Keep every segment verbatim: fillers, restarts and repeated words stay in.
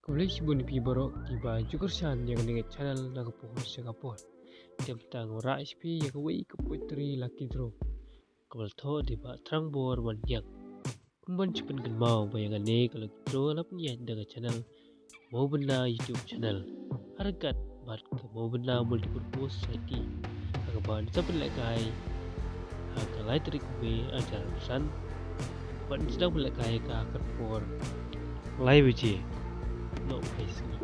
Khublei shibun ïa phi baroh kiba ju kyrshan ïa kane ka channel na ka por sha ka por. Te mynta nga wanrah sha phi ïa kawei ka poetry lucky draw kaba la thoh da i Bah Trangbor Wanniang. Kumban shu pynkynmaw ba ïa kane ka lucky draw la pynïaid da ka channel Mawbynna YouTube channel, ha ryngkat bad ka Mawbynna Multipurpose Society, ha kaba yn sa pynlehkai ha ka lai tarik May arhajar arphew san, bad yn sa pynlehkai ka ha ka por lai baje noh phai sngi.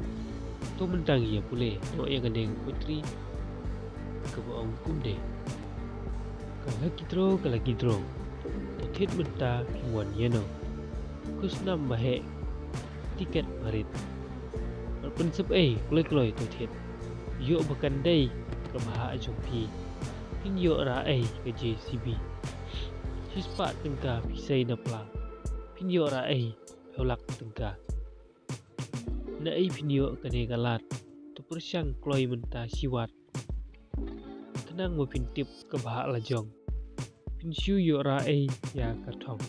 To mynta ngin ïa pule noh ïa kane ka poetry kaba ong kumne: Ka lucky draw, ka lucky draw, to thied mynta phim wan ïano. Khusnam ba heh, tiket ba rit, bad pynsep ei kloi kloi to thied. Ïoh ba kan dei ka bhah jong phi, phin ïoh rah ei ka J C B. Shispah tyngka phi sei na pla, phin ïoh rah ei phew lak tyngka. Na ei phin ïoh kane ka lad, to pyrshang kloi mynta shi wat. Khnang ba phin tip ka bhah la jong, phin shu ïoh rah ei ïa ka thong.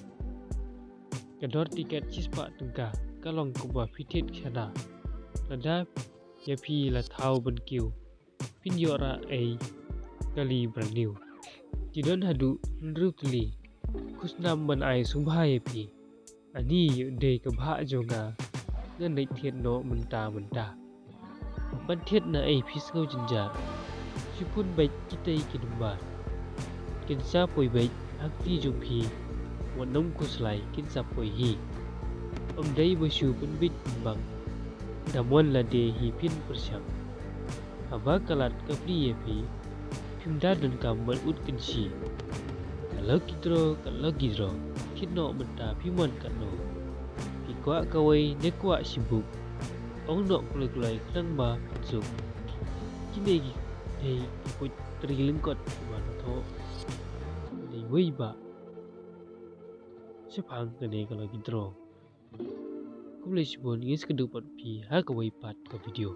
Ka dor tiket shispah tyngka ka long kaba phi thied shana. Lada ïa phi la thaw ban kiew, phin ïoh rah ei kali brand new. Ki don haduh hynriew tylli, khusnam ban ai sngewbha ïa phi. Ani ïoh dei ka bhah jong nga, ngan leit thied noh mynta mynta. Ban thied na ei phi sngew jynjar, shu phone beit kitei ki number. Kin sa poi beit ha kti jong phi, wat nym khuslai kin sa poi hi. Ym dei ba shu pynbit pynbang, dang wan lade hi phin pyrshang. Haba ka lad ka plie ïa phi, phim da donkam ban ud kynshi. Ka lucky draw, ka lucky draw, thied noh mynta phim wan katno. Phi kwah kawei ne kwah shibuk, ong noh kloi kloi khnang ba phin suk. Kine ki dei ki poetry lyngkot kiba la thoh da iwei i Bah shaphang kane ka lucky draw. Khublei shibun, ngin sa kynduh pat phi ha kawei pat ka video.